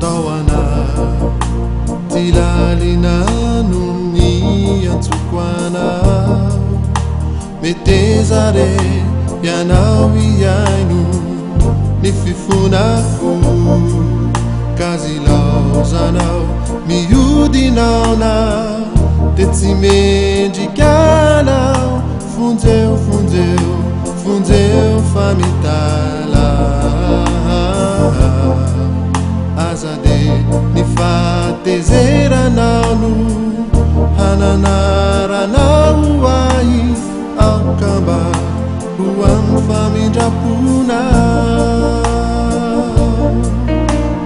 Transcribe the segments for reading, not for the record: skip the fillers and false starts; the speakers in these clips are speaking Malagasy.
Tao anaty lalina no niantsoko anao. Meteza re ianao hihaino ny fifonako. Kazilaozanao mihodinao na dia tsy mendrika anao. Vonjeo, vonjeo, vonjeo fa mitalaho. Aza dia ny fahatezeranao no hananaranao ahy. Aoka mba ho amin'ny famindram-ponao.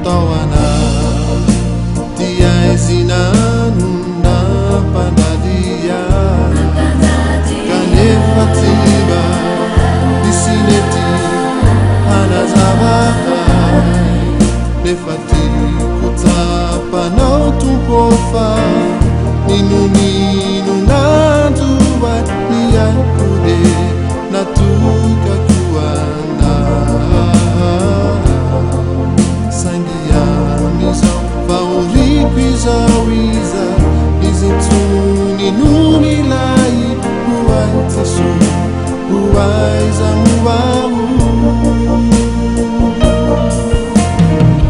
Tao anaty haizina no nampandady ahy, kanefa tsy mba nisy nety hanazava ahy. Nefa tiako tsapanao Tompo ô fa n'inon'inona nanjo ahy, ny aiko dia natokako ho anao. Saingy amin'izao fahoriako izao, iza izy intsony no milay ho ahy Jesoa, ho aiza moa aho?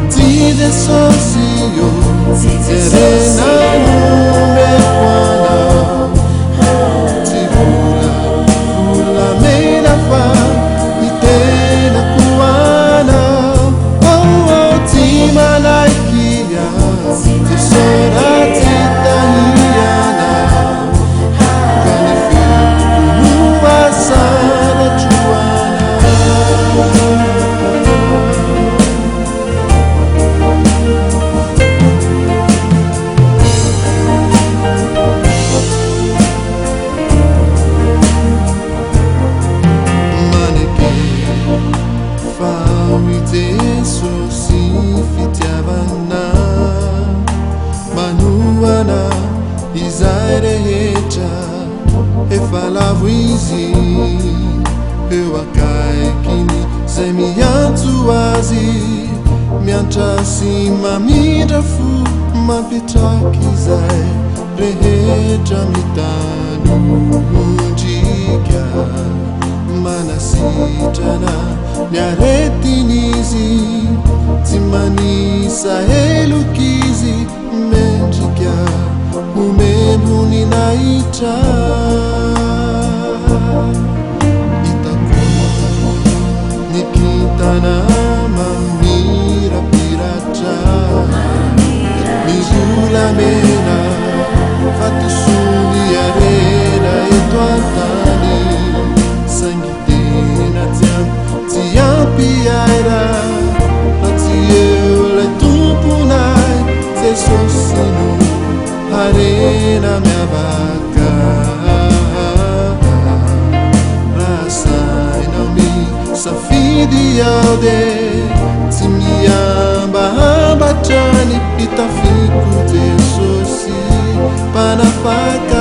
Tsy Jesosy ô, jerena nomeko anao, tsy vola volamena fa ny tenako ho anao. Oh, oh, tsy manaiky aho Jesosy raha tsy tahianao, ka ny feoko no asandratra ho anao. Maneke fa ao i Jesosy fitiavana manohana izay rehetra efa lavo izy eo akaikiny izay miantso azy miantra sy mamindra fo mampitraky izay rehetra mitanondrika manasitrana ny aretin'izy tsy manisa heloka izy mendrika homem-boninahitra. Hitako ny kintana mamirapiratra, ny volamena vatosoa ny harena eto an-tany, saingy tena tsy ampy, tsy ampy ahy raha tsy eo ilay Tomponay Jesosy no harena miavaka. Raha sainao misafidy aho dia tsy miambahamba hatrany, hitafiko Jesosy Mpanafaka.